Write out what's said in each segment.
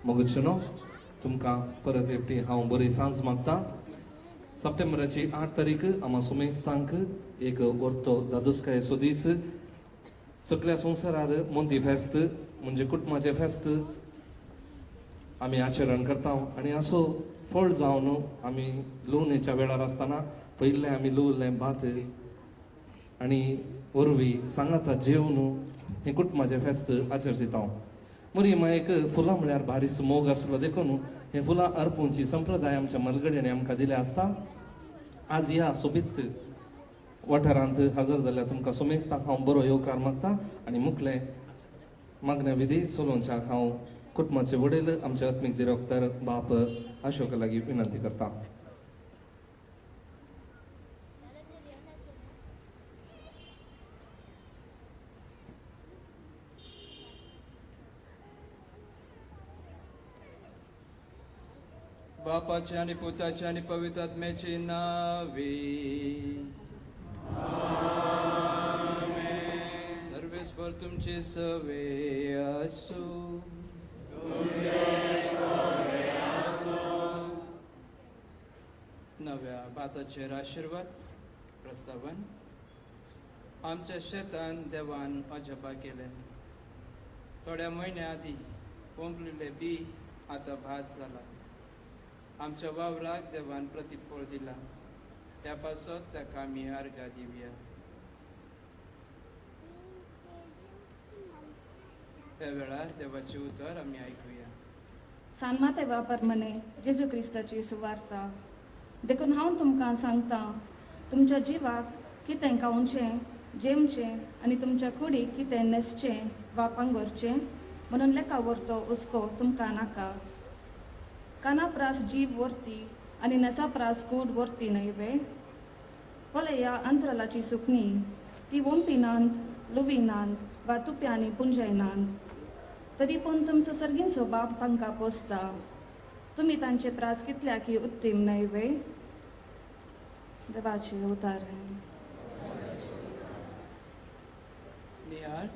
मोगचनो तुमकां परत एकटी हांव बरी सांज मागता. सप्टेंबराची 8 तारीख आमा सुमेस्तांक एक वर्तो दादोसकायेचो दीस. सगळ्या संवसारार मोंती फेस्त म्हणजे कुटुंबाचें फेस्त आमी आचरण करता आनी असो फळ जावन आमी लुवणेच्या वेळार आसतना पयलें आमी लुवलें भात आनी वरवीं सांगाता जेवन हें कुटुंबाचें फेस्त आचरता. मुरी मायक फुलां म्हळ्यार बारीस मोग आसलो देखून हे फुलां अर्पूंची संप्रदाय आमच्या मलगड्यांनी आमकां दिले आसता. आज ह्या सोबीत वाठारांत हजर जाल्यार तुमकां सोमेस्ताक हांव बरो येवकार मागता आनी मुखले मागण्या विधी सोलोवच्याक हांव कुटुंबाचे वडील आमचे आत्मीक दिरोक्तर बाप अशोका लागीं विनंती करता. बापाचे आनी पुताचे आनी पवित्र आत्म्याचे नावे सर्वेस्पर तुमचे सवे आसू. नव्या भाताचेर आशिर्वाद प्रस्तावन. आमच्या शेतान देवान अजपा केले. थोड्या म्हयन्या आदीं ओंपलेले बी आतां भात जाला. आमच्या वावराक देवान प्रतिफळ दिला. त्या पासत ताका आमी अर्घा दिवया. त्या वेळार देवाचें उतर आमी आयकुया. सानमाते वापर मने जेजू क्रिस्ताची सुवार्ता. देखून हांव तुमकां सांगता, तुमच्या जिवाक कितें खावचें जेवचें आनी तुमच्या कुडीक कितें न्हेसचें वा पांगुरचें म्हणून लेखा व्हरतो हुस्को तुमकां नाका. काना प्रास जीव व्हरती आनी न्हेसा प्रास कूड व्हरती न्हय वे? पळया अंतरालाची सुकणी, ती वोंपिनात लुविनात वा तुप्यांनी पुंजयनात, तरी पूण तुमचो सर्गींचो बाप तांकां पोसता. तुमी तांचे प्रास कितल्या की उत्तीम न्हय वे? देवाचे उतार. निहाळ.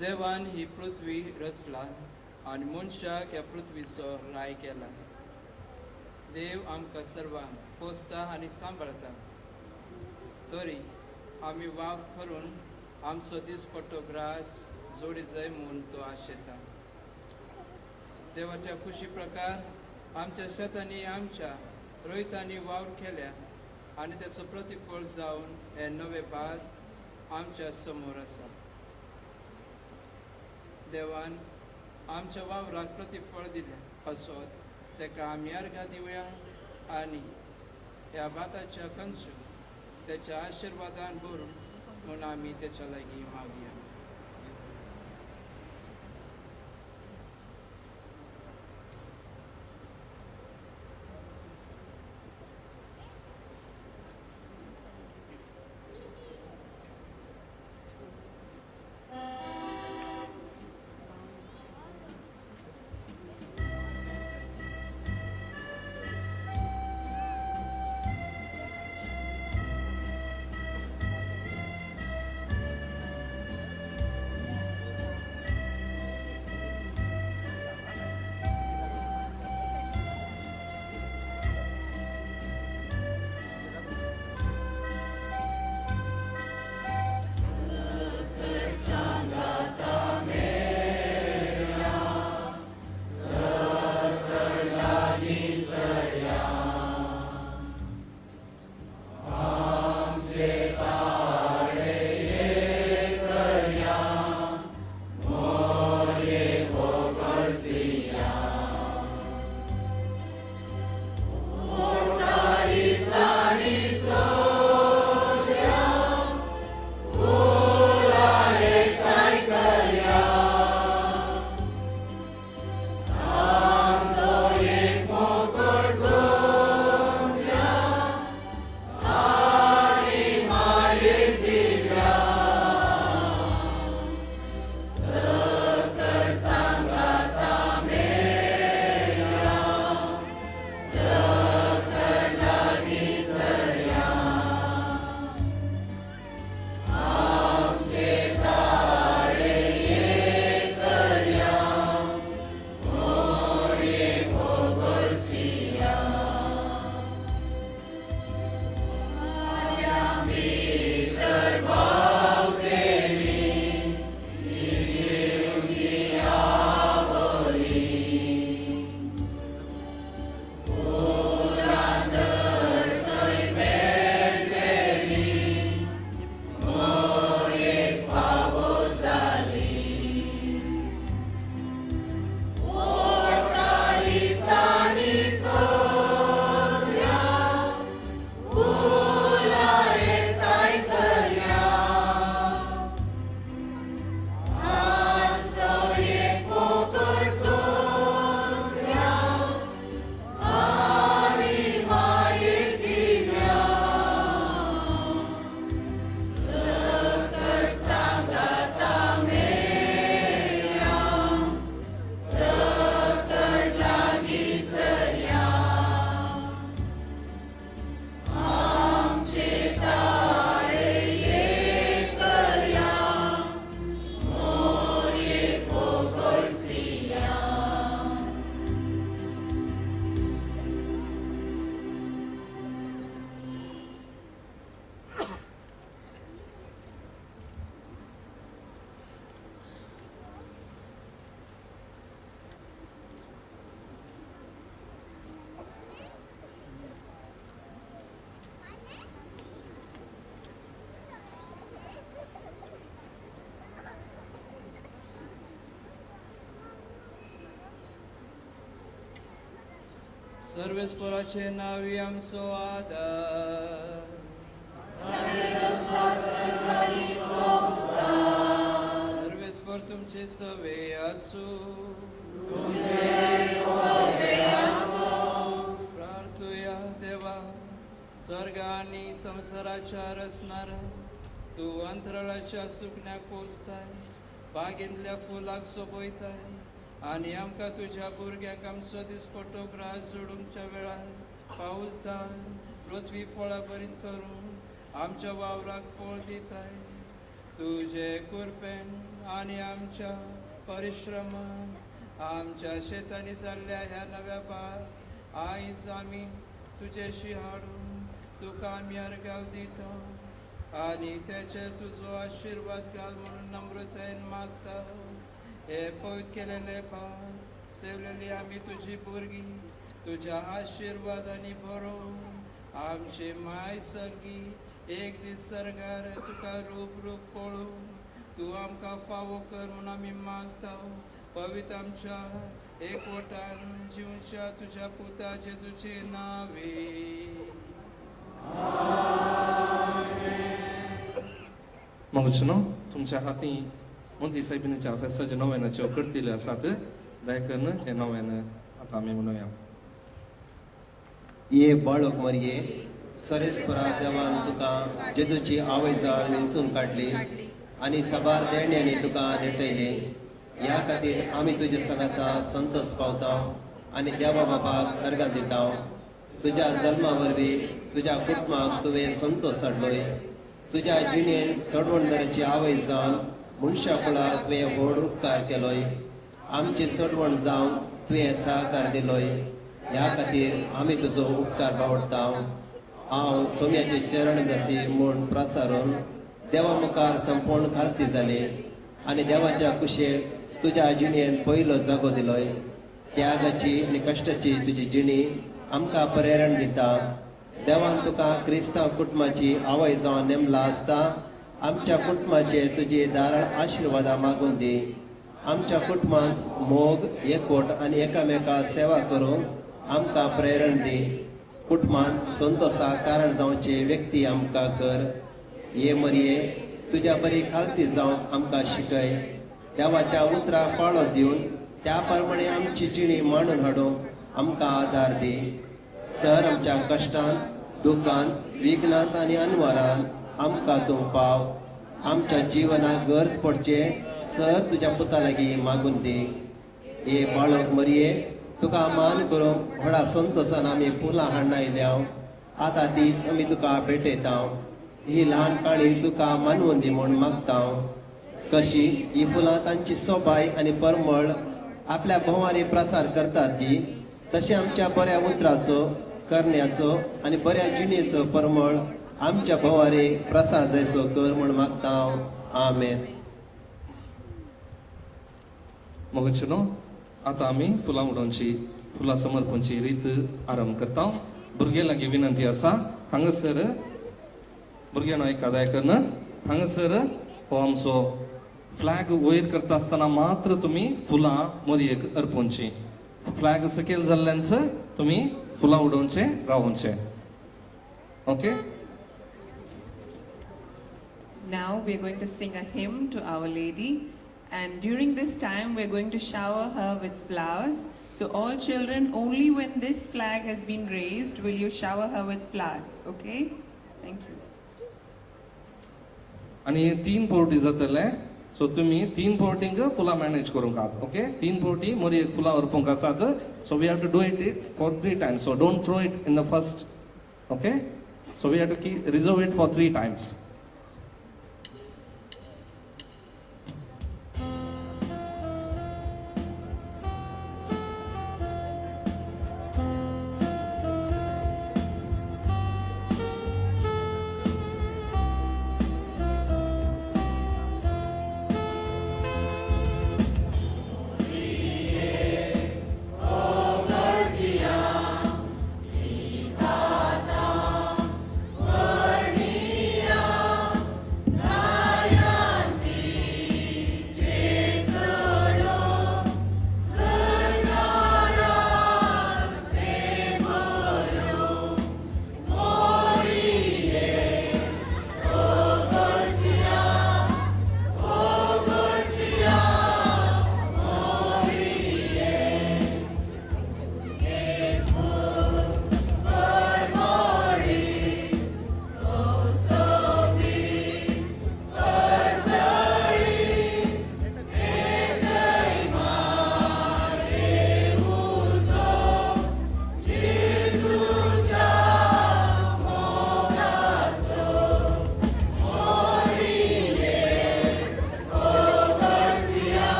देवान ही पृथ्वी रचला आनी मनशाक ह्या पृथ्वीचो राय केला. देव आमकां सर्वांक पोसता आनी सांबाळता. तरी आमी वाग करून आमचो दिसपट्टो ग्रास जोडी जाय म्हूण तो आशेता. देवाच्या खुशी प्रकार आमच्या शेतांनी आमच्या रोयतांनी वावर केल्या आनी तेचो प्रतिफळ जावन हे नवे भात आमच्या समोर आसा. देवान आमच्या वावराक प्रतिफळ दिलें पासत ताका आमी अर्घा दिवया आनी ह्या भाताच्या कंचू तेच्या आशिर्वादान भरून म्हूण आमी तेच्या लागीं मागया. सर्वेस्पराचे नावी आमचो आदार. सर्वेस्पर तुमचे सवे आसूं. प्रार्थुया. देवा, स्वर्ग आनी संवसाराच्या रचणार तूं अंतराळाच्या सुकण्याक पोसताय, बागेंतल्या फुलाक सोबयताय आनी आमकां तुज्या भुरग्यांक आमचो दिसपट्टो ग्रास जोडूंकच्या वेळार पावस धाड, पृथ्वी फळां बरीत करून आमच्या वावराक फळ दिताय. तुजे कृपेन आनी आमच्या परिश्रमान आमच्या शेतांनी जाल्ल्या ह्या नव्या भाग आयज आमी तुजेशी हाडून तुका आमी अर्गाव दिता आनी तेचेर तुजो आशिर्वाद घाल म्हणून नम्रतायेन मागता. हे पवित्र केलेले भाग सेवलेली आमी तुजी भुरगीं तुज्या आशिर्वादांनी भरोवन आमचे माय संगी एक दीस सर्गार तुका रूप रूप पळोवन तूं आमकां फावो कर म्हणून आमी मागता. पवित्र आमच्या एकवटान जिवच्या तुज्या पुता जेजूचे नावे. मगच न्हू तुमच्या हाती मोंती सायबिणीच्या फेस्ताच्या नव्यानाच्यो करतिल्यो आसात. दया करून हे नव्यान आतां आमी म्हणुया. ये बाळक मरये, सरेस्परा देवान तुका जेजूची आवय जावन वेंचून काडली आनी साबार देण्यांनी तुका नेटयली. ह्या खातीर आमी तुजे सांगाता संतोष पावता आनी देवा बाबाक अर्गां दिता. तुज्या जल्मा वरवीं तुज्या कुटुंबाक तुवें संतोष हाडलोय. तुज्या जिणेंत चडवणदाराची आवय जावन मनशा कुळाक तुवें व्हड उपकार केलोय. आमची चडवण जावन तुवें सहकार दिलोय. ह्या खातीर आमी तुजो उपकार बावडटा. हांव सोम्याचे चरण दासी म्हूण प्रसारून देवा मुखार संपूर्ण खालती जाली आनी देवाच्या कुशेक तुज्या जिणेंत पयलो जागो दिलोय. त्यागाची आनी कश्टाची तुजी जिणी आमकां प्रेरण दिता. देवान तुका क्रिस्तांव कुटुंबाची आवय जावन नेमला आसता. आमच्या कुटुंबाचे तुजे दाराळ आशिर्वादां मागून दी. आमच्या कुटुंबांत मोग, एकवट आनी एकामेका सेवा करूंक आमकां प्रेरण दी. कुटुंबांत संतोषाक कारण जावचे व्यक्ती आमकां कर. ये मरये, तुज्या बरी खालती जावंक आमकां शिकय. देवाच्या उतराक पाळो दिवन त्या प्रमाणे आमची जिणी मांडून हाडूंक आमकां आदार दी. सर आमच्या कश्टांत, दुखांत, विघ्नांत आनी अनवरांत आमकां तूं पाव. आमच्या जिवनाक गरज पडचे सर तुज्या पुता लागीं मागून दी. हे बाळक मरये, तुका मान करूंक व्हडा संतोषान आमी फुलां हाडून आयल्या. आतां ती आमी तुका भेटयता. ही ल्हान काणी तुका मानवून दी म्हूण मागता. कशी ही फुलां तांची सोबाय आनी परमळ आपल्या भोंवारी प्रसार करतात गी, तशें आमच्या बऱ्या उतराचो, करण्याचो आनी बऱ्या जिणेचो परमळ आमच्या भोंवारी प्रसार जायसो कर म्हूण मागता. आमेन. मगच न्हू आतां आमी फुलां उडोवची, फुलां समर्पणची रीत आरंभ करता. भुरग्यां लागीं विनंती आसा, हांगासर भुरग्यांनो एका दया करून हांगासर हो आमचो फ्लॅग वयर करता आसतना मात्र तुमी फुलां मोरयेक अर्पोवची. फ्लॅग सकयल जाल्ल्यान तुमी फुलां उडोवचे रावोवचे. Okay. Now we are going to sing a hymn to Our Lady, and during this time we are going to shower her with flowers. So all children, only when this flag has been raised will you shower her with flowers. Okay? Thank you. आणि तीन फावटी जातले, so तुमी तीन फावटींक फुलां manage करूंक आहात. Okay, तीन फावटी मोरयेक फुलां व्हरपूंक आसात. So we have to do it for 3 times. So don't throw it in the first. Okay, so we have to reserve it for 3 times. Yeah.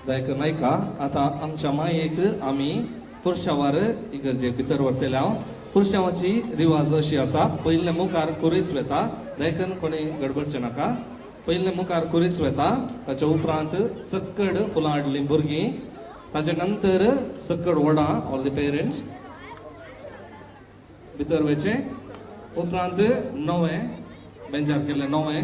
दायक नायका आतां आमच्या मायेक आमी पुरशावार इगर्जे भितर व्हरतले हांव. पुरशावाची रिवाज अशी आसा, पयले मुखार कुरीस वेता, दायकन कोणी गडबडचें नाका. पयले मुखार कुरीस वेता, ताच्या उपरांत सक्कड फुलां हाडलीं भुरगीं, ताच्या नंतर सक्कड वडां ऑल the parents भितर वयचें. उपरांत नवें बेंचार केल्लें नवें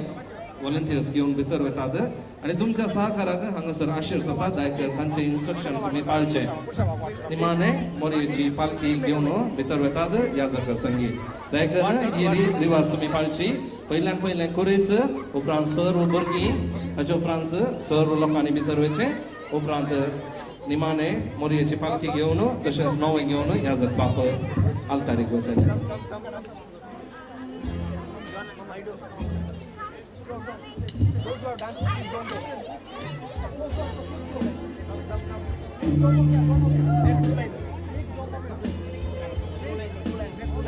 वॉलंटियर्स घेवन भितर वतात आनी तुमच्या सहकाराक हांगासर आशिर्स आसा, जायते तांचे इन्स्ट्रक्शन तुमी पाळचे. निमाणे मोरयेची पालखी घेवन भितर वतात याजक संगी. जायकर ही रिवाज तुमी पाळची. पयल्यान पयलें कुरीस, उपरांत सर्व भुरगीं, ताचे उपरांत सर्व लोकांनी भितर वयचें. उपरांत निमाणे मोरयेची पालखी घेवन तशेंच नवें घेवन याजक बाप आल्तारीक वतले.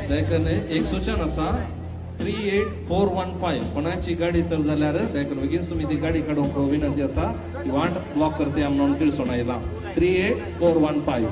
देखून एक सूचन आसा, 38415 कोणाची गाडी तर जाल्यार देखून बेगीन तुमी ती गाडी काडूंक विनंती आसा. ती वाट ब्लॉक करते म्हणून तिळसोण आयला. 38415.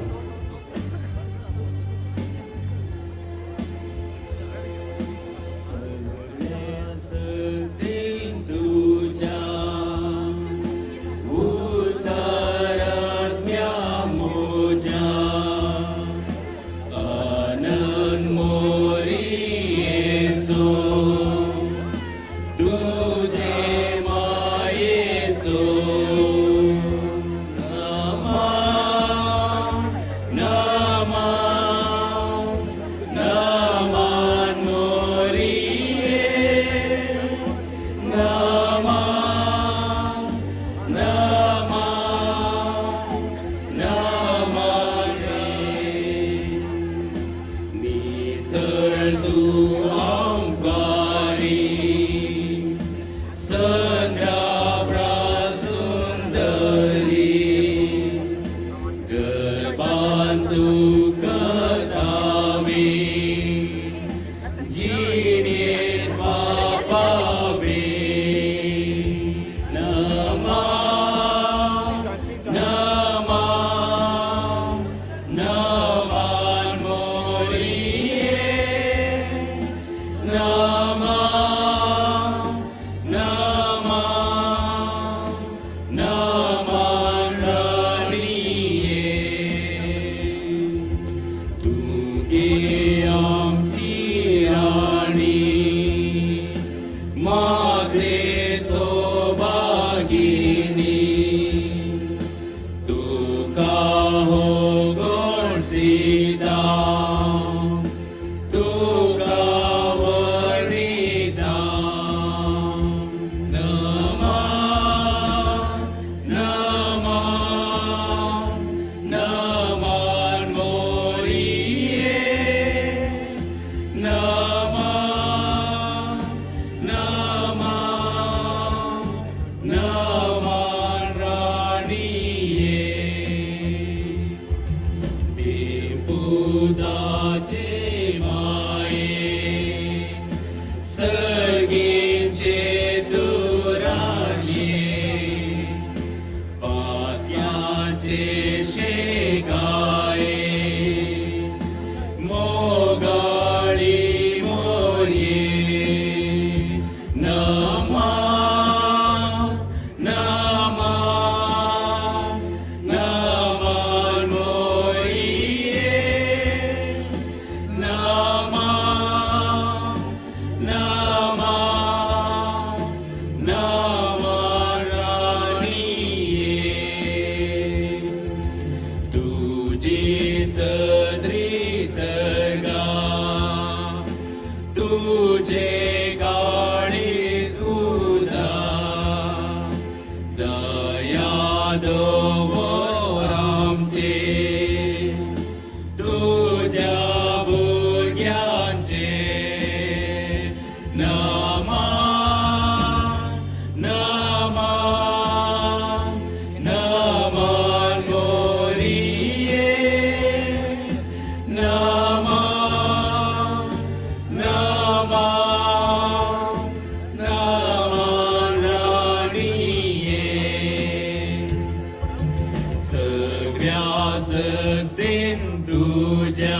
नव्या सक्तीन तुज्या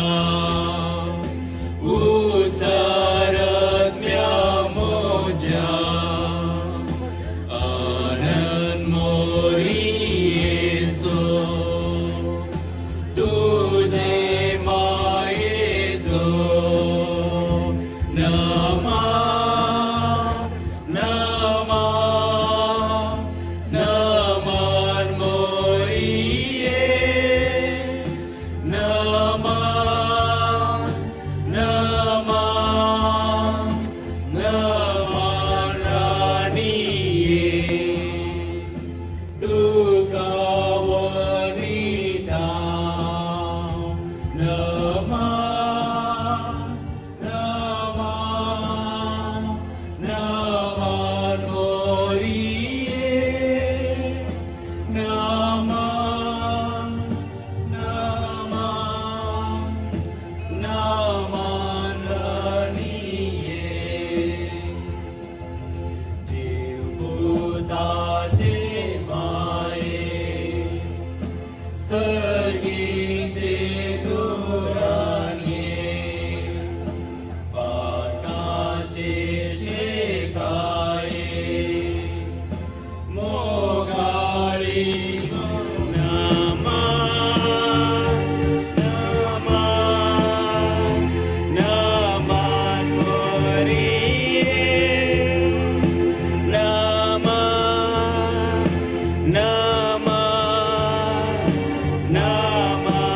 उसरत म्या मोज्या आनंद मोरी येसो तुझे मायेचो नमा नमा नमन मोरिये नमा नमा नमन राणिये तुका वनिता नमा नमा नमन मोरिये नमा नमा नमन राणिये देवपुताचे माये सर्गीचे दुराणये पाताचे शेकाये मोगाळी नमा नमा नमन मोरिये नमा नमा नमन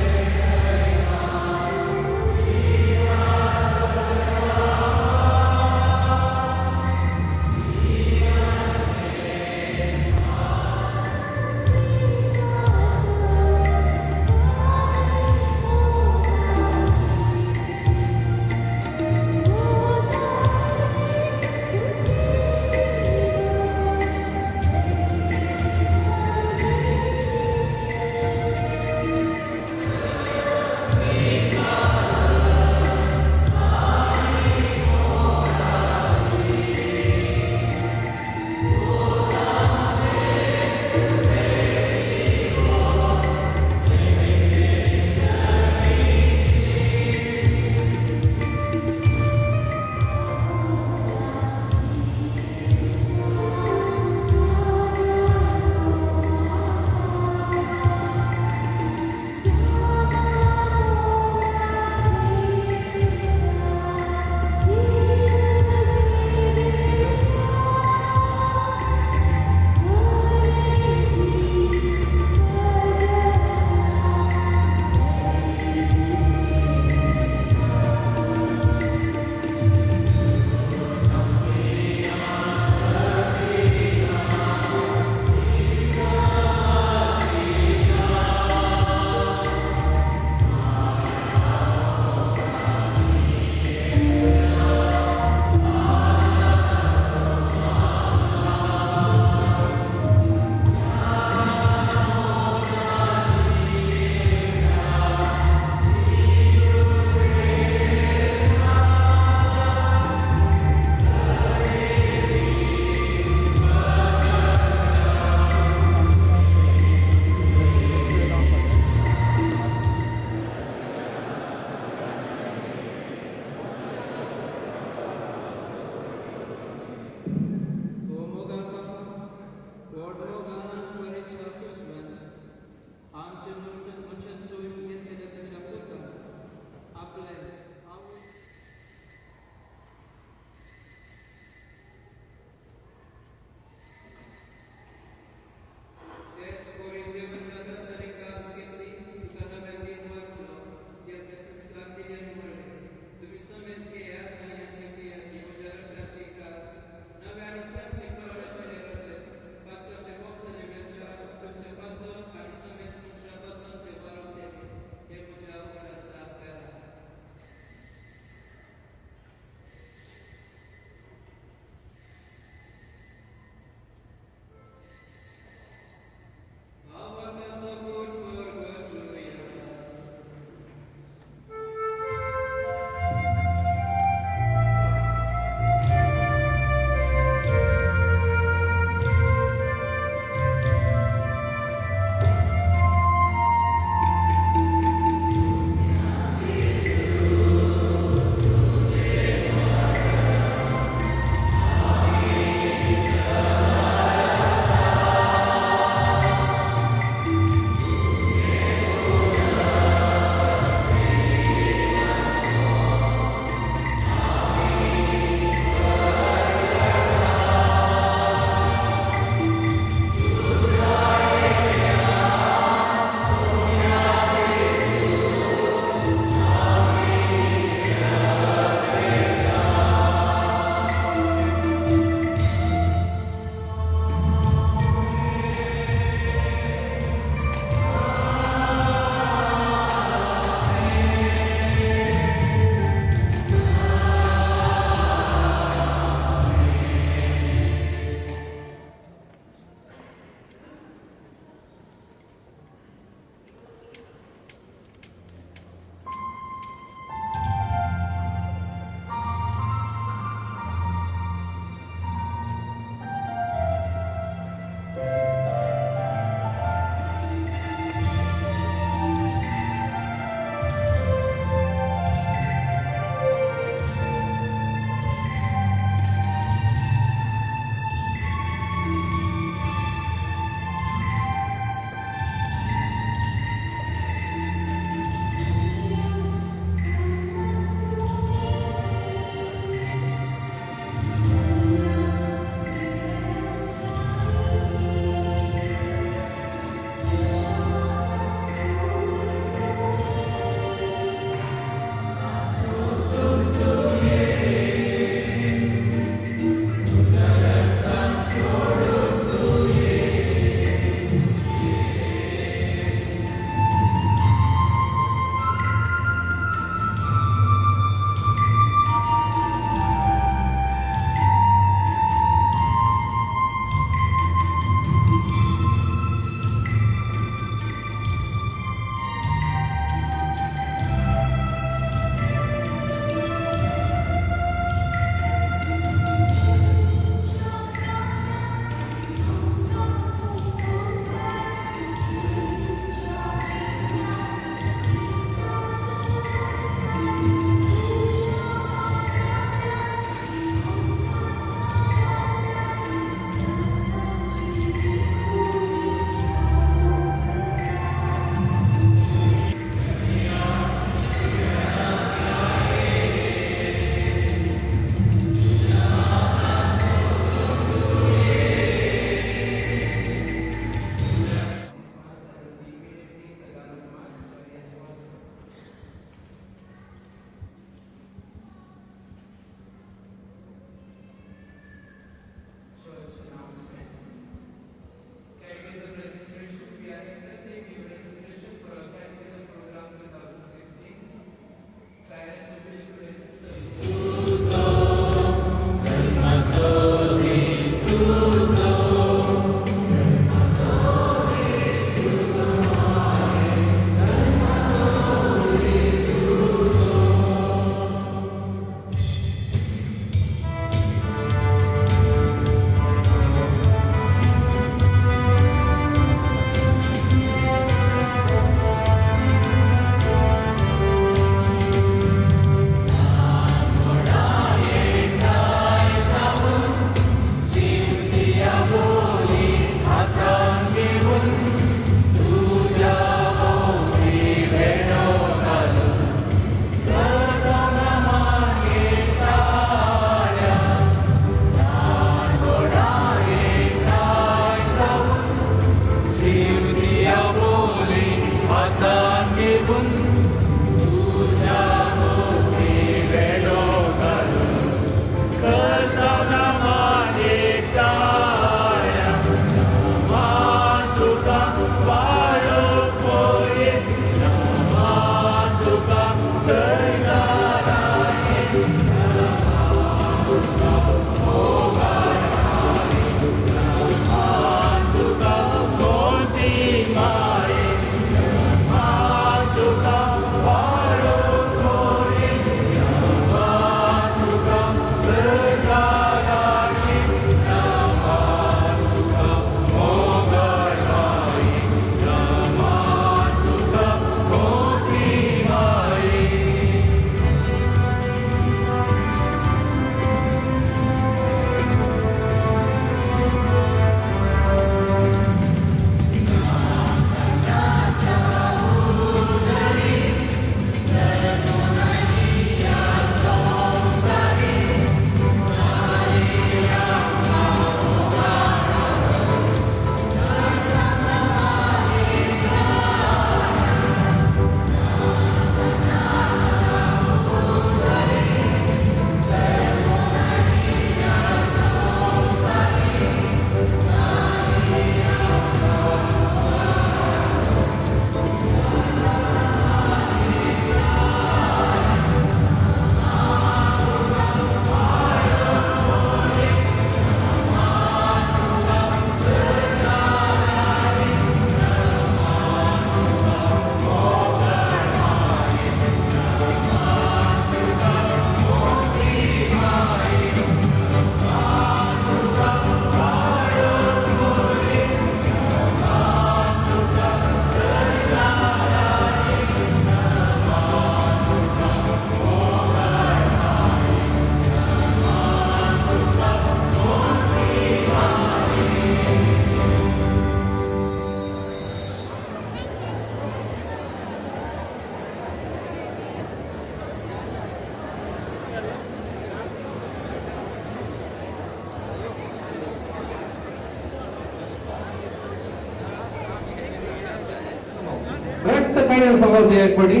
आवाज एक पडी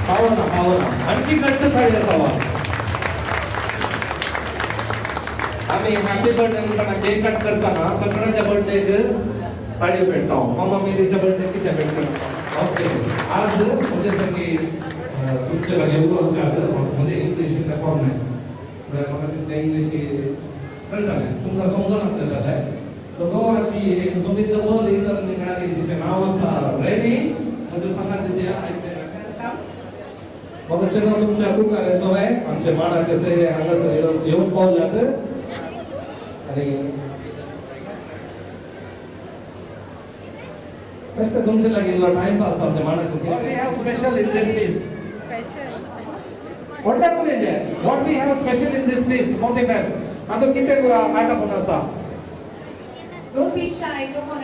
पावना पावना आणखी घट्ट थाळी आवाज. आम्ही हॅपी बर्थडे म्हणताना केक कट करताना सगळ्यांच्या बर्थडेक थाळी पेटता. मामा मेरीच्या बर्थडे किती पेटता. ओके आज म्हणजे संगी तुमचे लागीं उलोवचें म्हणजे इंग्लिशींतलें फॉर्म नाही म्हळ्यार म्हाका तितलें इंग्लिशी कळटालें तुमकां समजनासलें जाल्यार गोवाची एक सोबीत बरी तरणी नारी तिचें नांव आसा रेडी म्हज्या सांगात तिचें आयचें म्हाका तुमच्या कुकारे सवय आमचे माडाचे सैरे हांगासर येवन पावल्यात आनी बेश्टें तुमचे लागीं इल्लो टायमपास आमच्या माडाचे सैरे. What we have special in this feast? What What we have special in this feast? Moti fest. आतां कितें करा आयटम आसा? Don't be shy, come on.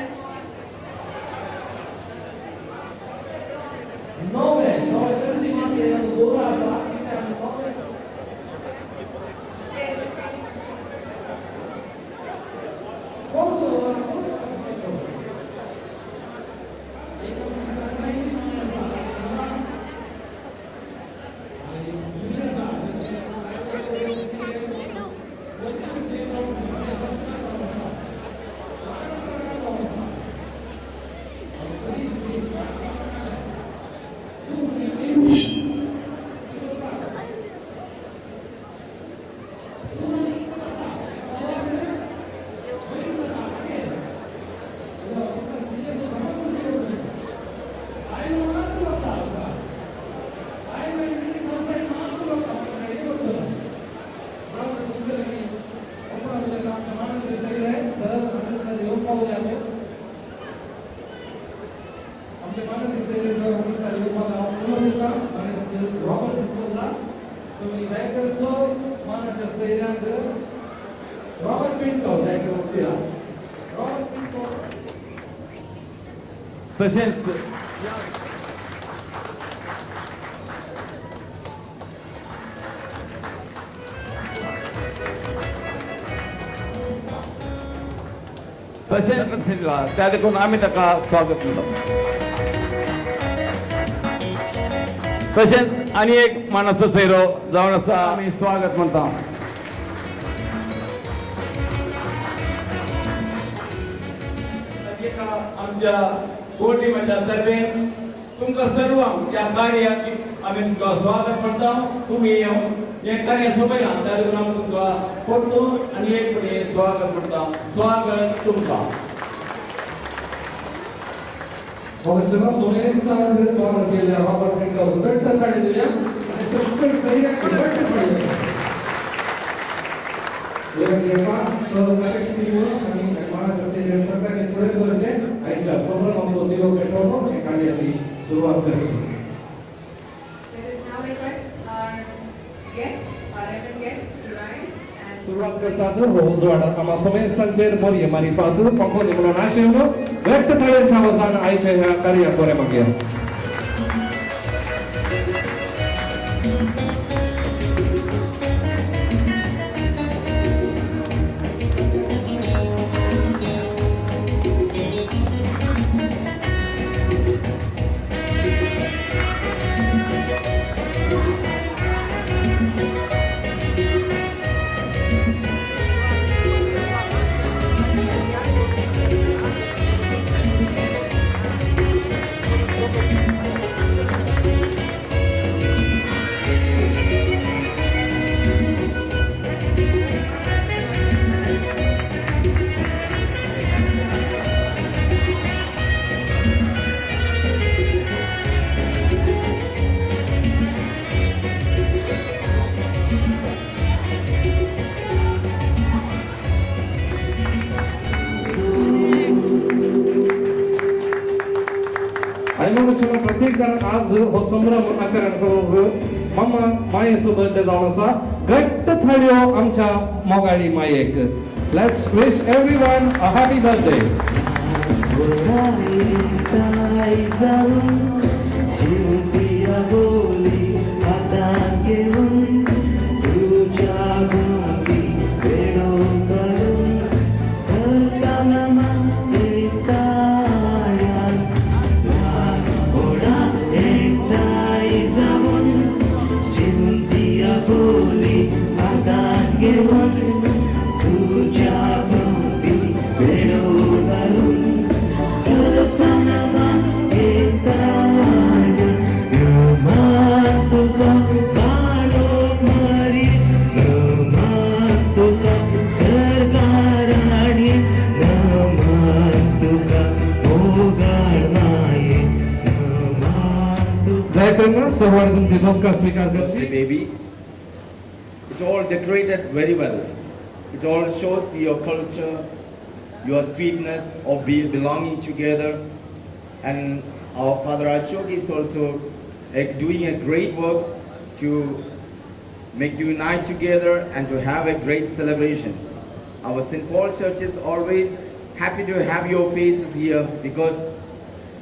No way, no way. तशेंच तशेंच त्या देखून आमी ताका स्वागत म्हणटा. तशेंच आनी एक मानाचो सोयरो जावन आसा आमी स्वागत म्हणटा. आमच्या कोटी टीमाच्या तर्फे तुमकां सर्वांक ह्या कार्याक आमी तुमकां स्वागत म्हणटा. तुमी हें कार्य सोबयलां त्या देखून आमी तुमकां परतून आनी एक फुडें स्वागत म्हणटा. स्वागत तुमकां. मोगचना सोमेस्तांक स्वागत केल्ल्या रॉबर्ट तांकां उदंट थाळी दिवया आनी सगळे सैन्याक उदंट थाळी दिवया. सगळ्यांनी फुडें सरचें आयच्या संभ्रमाचो दिवो पेटोवन हे कार्याची सुरवात करची. Let us now request our guests, our reverend guests to rise and सुरवात करतात हो उजवाड आमा सोमेस्तांचेर बरी मारिफात पंखो म्हणून आशिल्लो व्यक्त थाळ्यांच्या आवाजान आयच्या ह्या कार्याक बरें मागया. प्रत्येक जाण आज हो संभ्रम आचरण करूंक मामा मायेचो बर्थडे जावन आसा. घट्ट थाळयो आमच्या मोगाळी मायेक. Let's wish everyone a happy birthday. The babies, it all decorated very well. It all shows your culture, your sweetness of belonging together. And our Father Ashok is also doing a great work to make you unite together and to have a great celebrations. Our St. Paul Church is always happy to have your faces here, because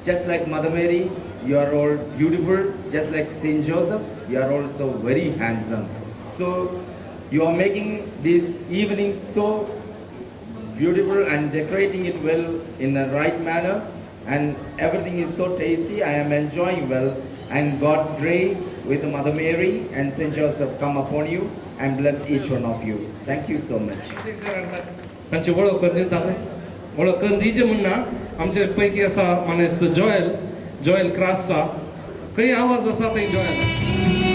just like Mother Mary, you are all beautiful. Just like Saint Joseph, you are also very handsome. So you are making this evening so beautiful and decorating it well in the right manner, and everything is so tasty. I am enjoying well, and God's grace with Mother Mary and Saint Joseph come upon you and bless each one of you. Thank you so much. तांची वळख करून दिता, वळख करून दिवची म्हण ना. आमचे पैकी आसा मानेस्त जॉयल, जॉयल क्रास्टा. खंय आवाज आसा थंय Joel. Thank you.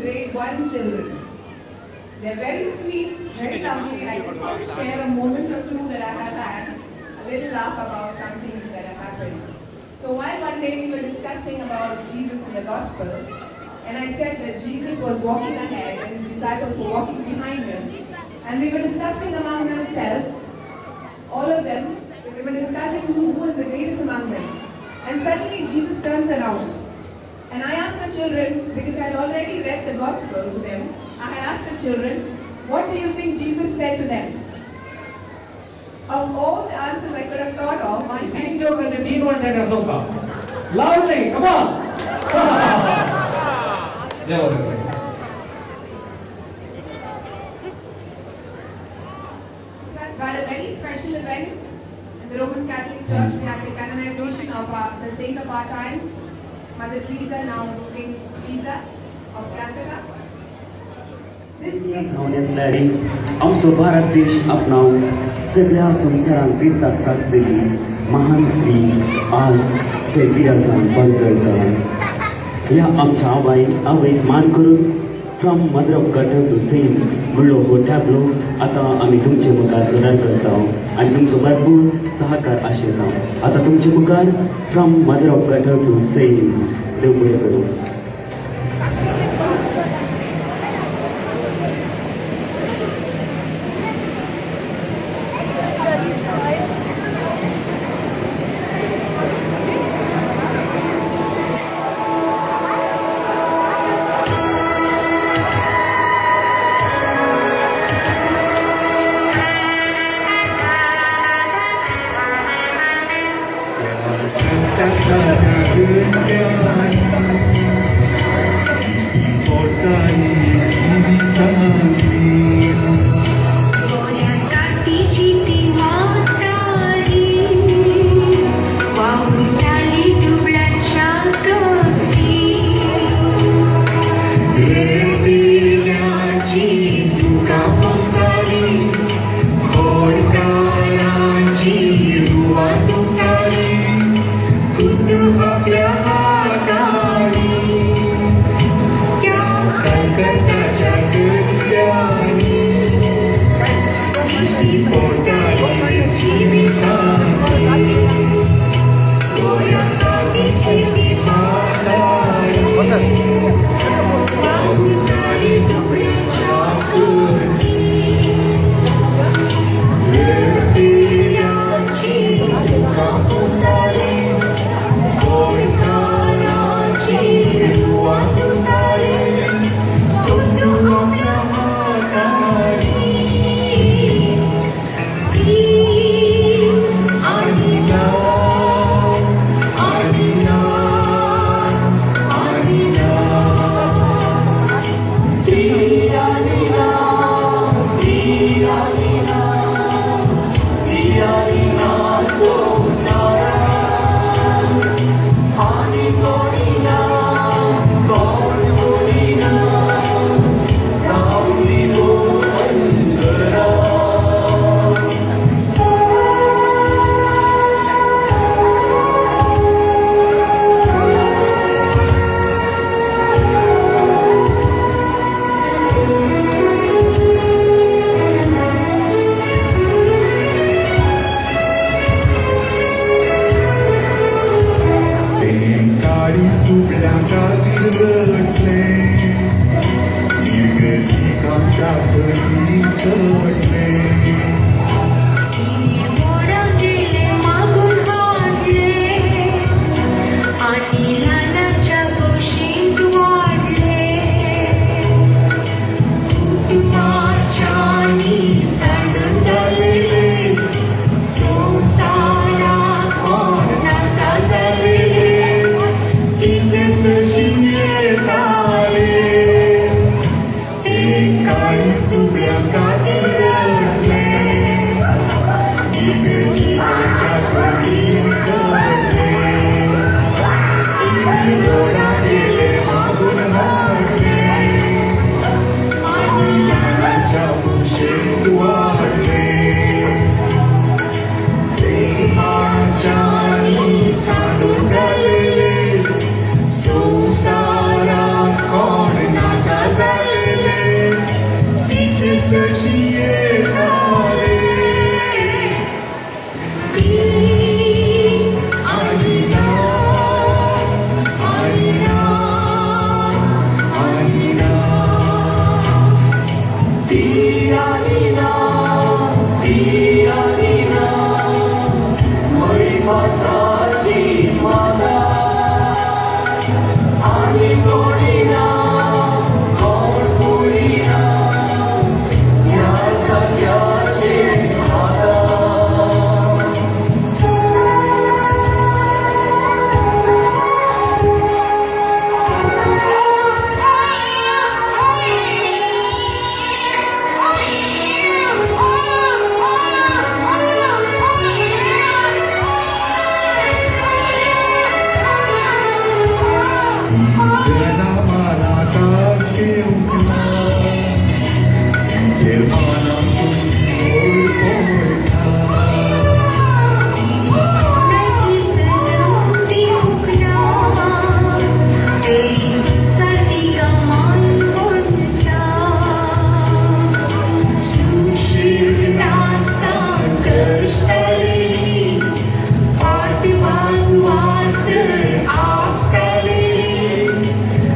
Grade 1 children. They're very sweet, very lovely. I just want to share a moment or two that I have had, a little laugh about some things that have happened. So while one day we were discussing about Jesus in the Gospel, and I said that Jesus was walking ahead and his disciples were walking behind him, and we were discussing among themselves, all of them, we were discussing who was the greatest among them. And suddenly Jesus turns around. And I asked the children, because I had already read the Gospel to them, I had asked the children, what do you think Jesus said to them? Of all the answers I could have thought of, one तीन जो करते तीन one that असो Loudly, come on. देव बरें करूं. We had a very special event in the Roman Catholic Church. We had the canonization of the saint of our times, Mother Teresa, now Saint Teresa of Calcutta. This gives आमचो भारत देश आपणावन सगळ्या संवसारांत क्रिस्ताक साथ दिली महान स्त्री आज सेविरासान पर्जळटा. ह्या आमच्या आवयन आवयक मान करून from mother of gutter to saint म्हणलो हो टॅबलो आतां आमी तुमचे मुखार सदर करता आनी तुमचो भरपूर सहकार आशिल्लो. आतां तुमचे मुखार from mother of gutter to saint. देव बरें करूं. Thank you. वासर आपताली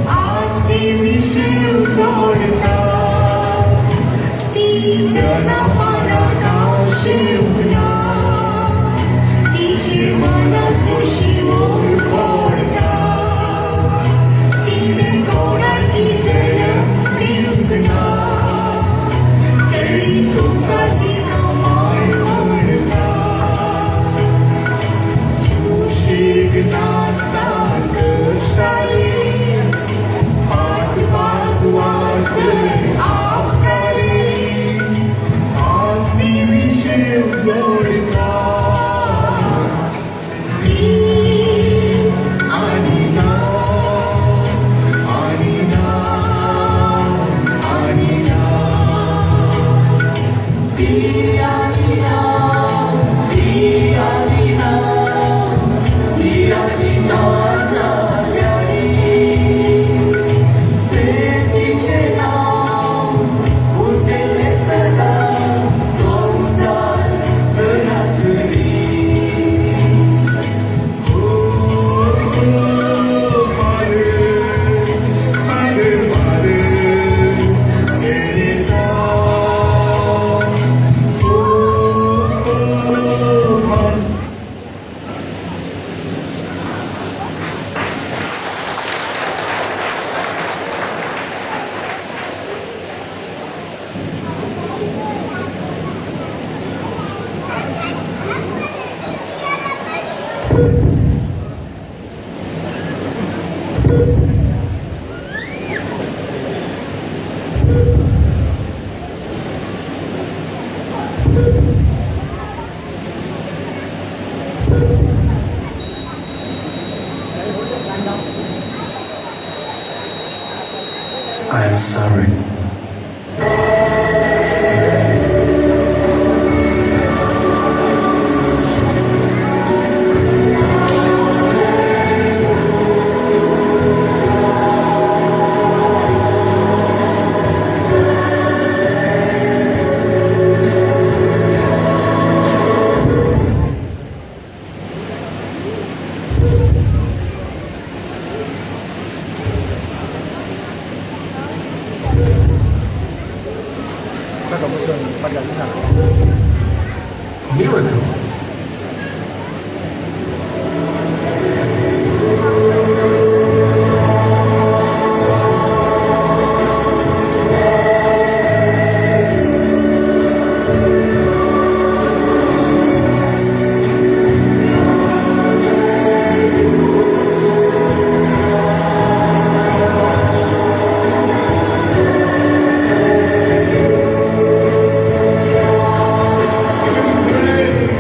आस्ती विशेव जोडता ती तना पाना गांव शेवना तिचे मना सुशी मोर पडता तिणे कोणाक जल्म दिवंक ना तरी संवसार तिका माय म्हणटा सुशेग नासता कश्टाली पाट पाट वासर आपताली आस्ती विशेव जोडता I am sorry. Miracle. Pray.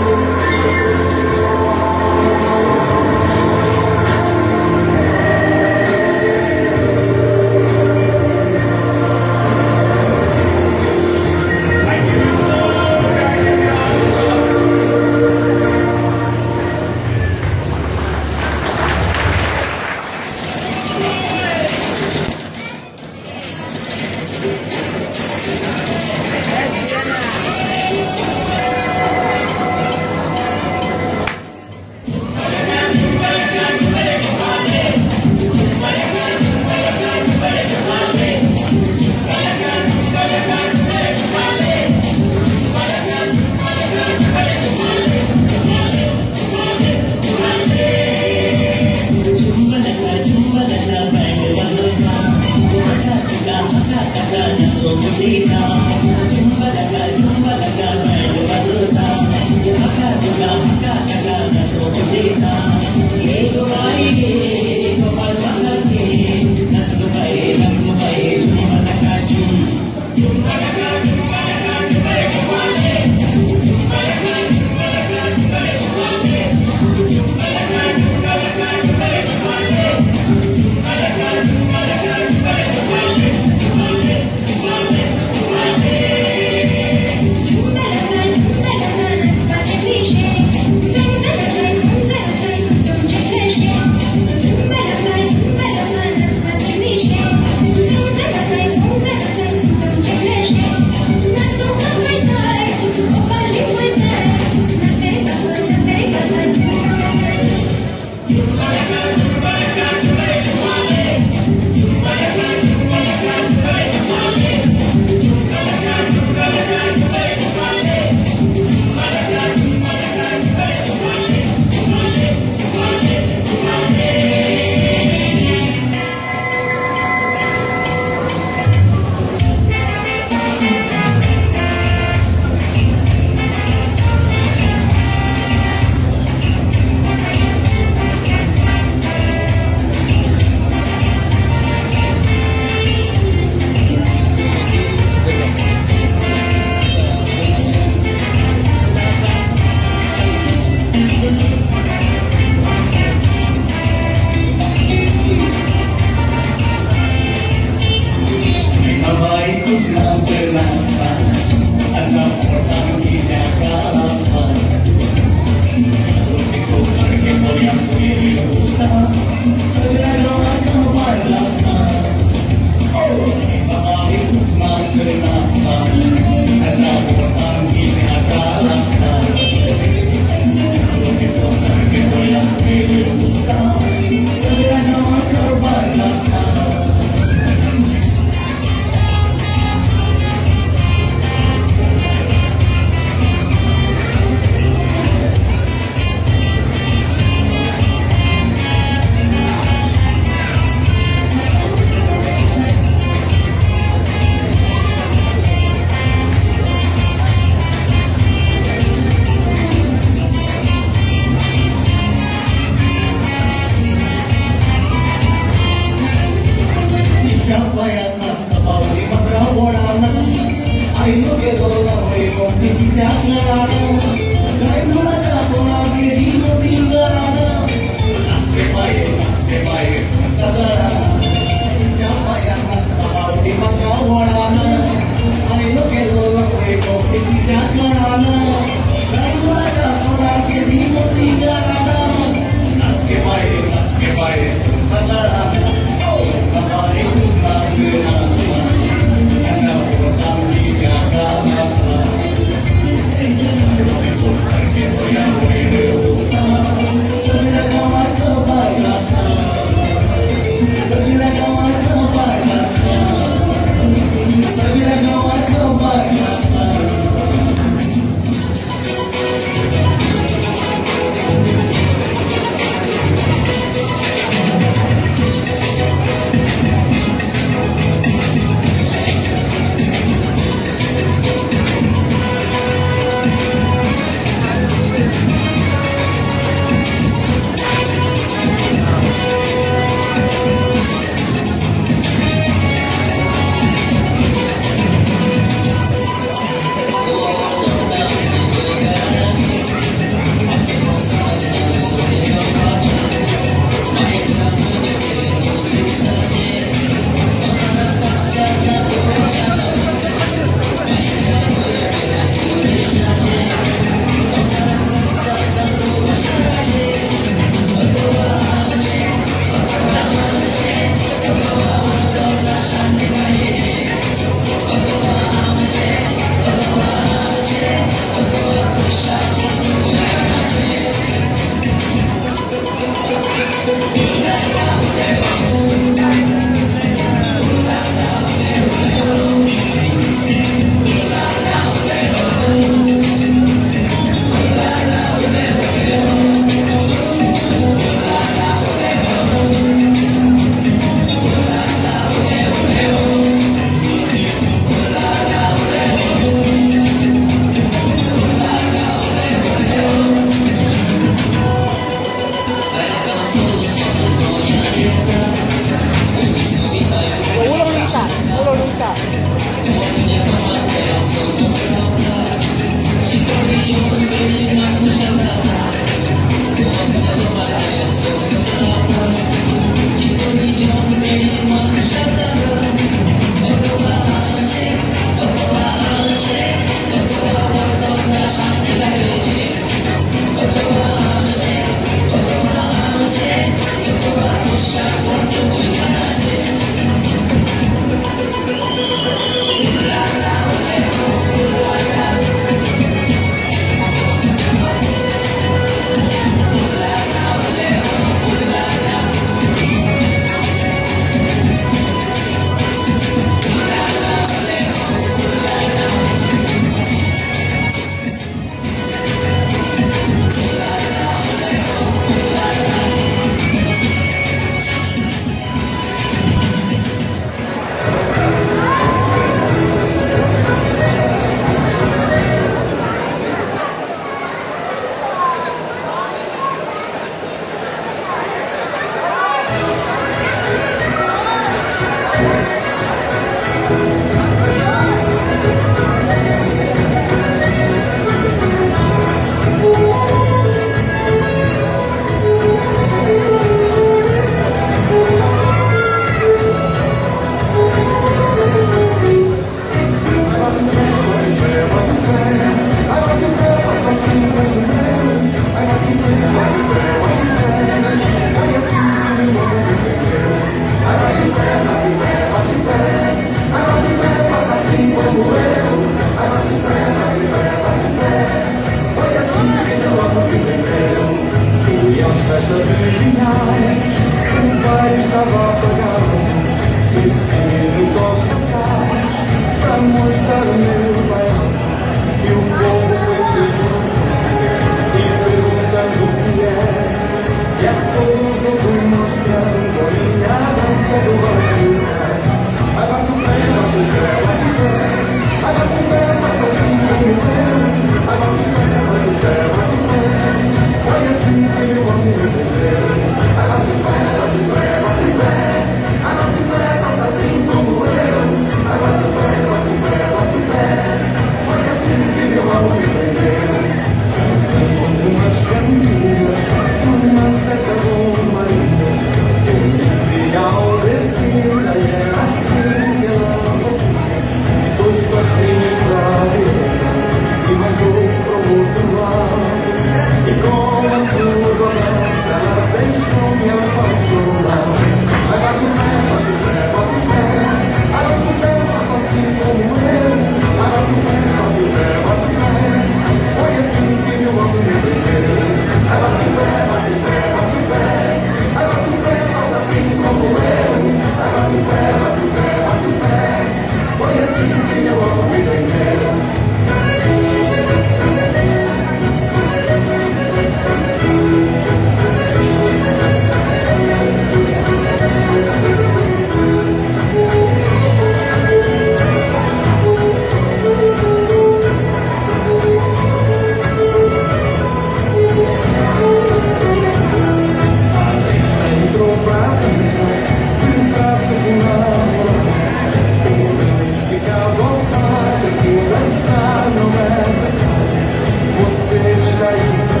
Você está isso,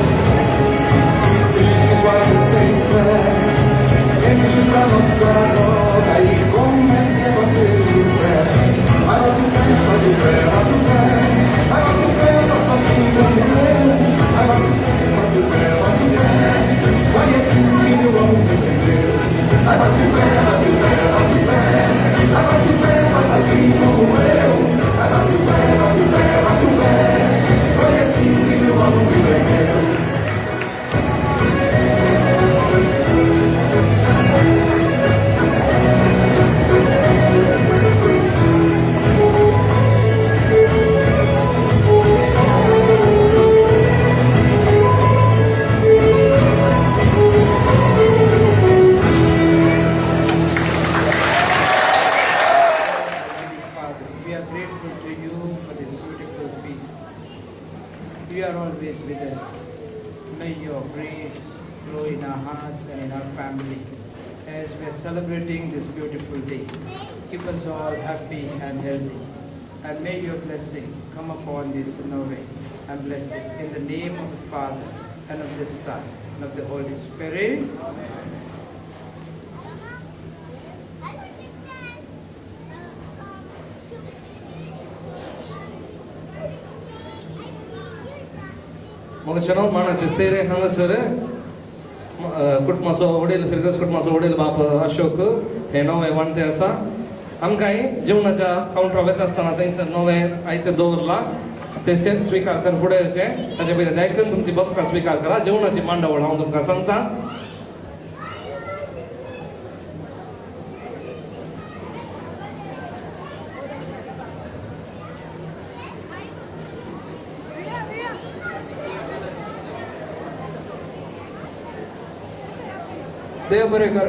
que triste, quase sem fé. Entre pra nossa roda e comece a bater o pé. Vai bate o pé, bate o pé, bate o pé. Vai bate o pé, faça assim como eu. Vai bate o pé, bate o pé, bate o pé. Foi assim que meu amor me prendeu. Vai bate o pé, bate o pé, bate o pé. Vai bate o pé, faça assim como eu. Vai bate o pé, bate o pé, bate o pé. Foi assim que meu amor me prendeu. We are grateful to you for this beautiful feast. You are always with us. May your grace flow in our hearts and in our family as we are celebrating this beautiful day. Keep us all happy and healthy. And may your blessing come upon this Nove and bless it. In the name of the Father, and of the Son, and of the Holy Spirit. Amen. मोगचनो मानाचे सेरे हांगासर कुटुंबाचो वडील फिरगस कुटुंबाचो वडील बाप अशोक हे नवे वांटे आसा. आमकांय जेवणाच्या कावंटरा वता आसतना थंयसर नवे आयते दवरला ते स्विकार कर फुडें येवचें. ताचे पयलीं दयाकरून तुमची बसका स्विकार करा. जेवणाची मांडावळ हांव तुमकां सांगता. देव बरें कर.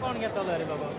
कोण घेतलो रे बाबा?